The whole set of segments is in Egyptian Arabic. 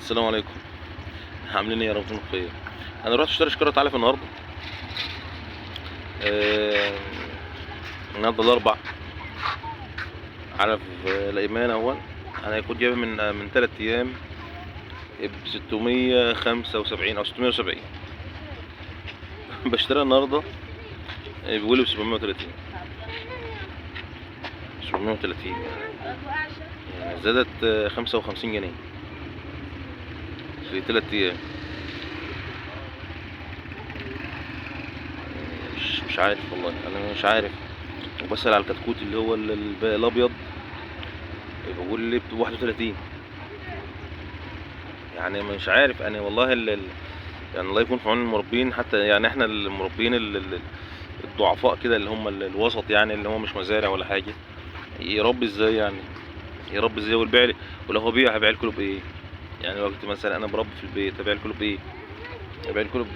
السلام عليكم. عاملين ايه؟ يا رب تكونوا بخير. انا رحت اشتري شكاره علف النهارده. النهارده الاربع، علف الايمان اهو. انا كنت جايبها من 3 ايام ب 675 او 670. بشتريها النهارده بيقولوا ب 730. 730 يعني زادت 55 جنيه في 3 ايام. مش عارف والله، انا مش عارف. وبسأل على الكتكوت اللي هو الابيض، بيقول لي ب 31. يعني مش عارف انا والله. يعني الله يكون في عون المربين، حتى يعني احنا المربين الضعفاء كده، اللي هم الوسط، يعني اللي هو مش مزارع ولا حاجة، يربي ازاي يعني؟ يربي ازاي؟ والبيع، ولو هو بيع هبيع الكيلو بايه؟ يعني وقت مثلا انا بربي في البيت هبيع الكيلو بايه؟ هبيع الكيلو ب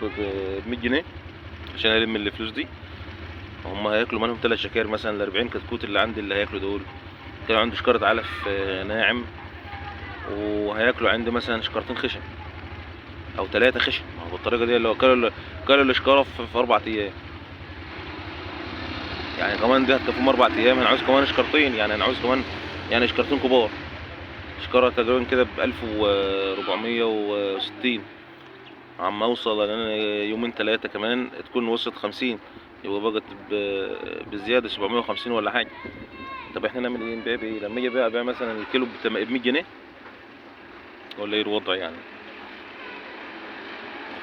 100 جنيه عشان الم الفلوس دي. هم هياكلوا منهم 3 شكاير مثلا، ال 40 كتكوت اللي عندي اللي هياكلوا دول كانوا عندي شكارة علف ناعم، وهياكلوا عندي مثلا شكارتين خشن او 3 خشن. ما هو بالطريقة دي لو كلوا الشكاره في 4 ايام، يعني كمان دي هتكفيهم 4 ايام. انا عاوز كمان شكارتين، يعني انا عاوز كمان يعني شكارتين كبار. شكاره تقريبا كده ب 1460، عم اوصل ان انا يومين 3 كمان تكون وصلت 50، يبقى بقت بزيادة 750 ولا حاجة. طب احنا نعمل ايه؟ نبيع بايه؟ لما اجي ابيع مثلا الكيلو ب 100 جنيه ولا ايه الوضع يعني؟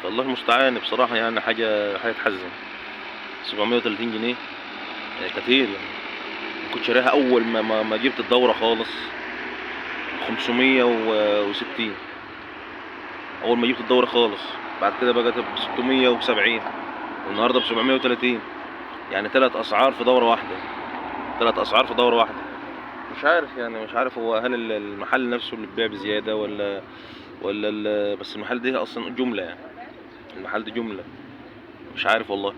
فالله المستعان بصراحة، يعني حاجة تحزن. 730 جنيه كتير يعني. كنت شاريها اول ما جبت الدورة خالص 560، اول ما جبت الدورة خالص. بعد كده بقت ب 670، والنهارده ب 730. يعني 3 اسعار في دورة واحدة، 3 اسعار في دورة واحدة. مش عارف يعني، مش عارف هو هل المحل نفسه اللي بيبيع بزيادة ولا بس المحل ده اصلا جملة، يعني المحل ده جملة. مش عارف والله،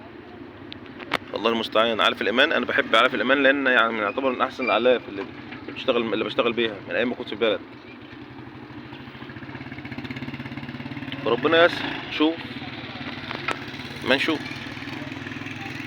الله المستعان. علف الايمان، انا بحب علف الايمان لان يعني يعتبر من احسن الاعلاف اللي بتشتغل، اللي بشتغل بيها من ايام ما كنت في البلد. فربنا ييسر، شوف ما نشوف.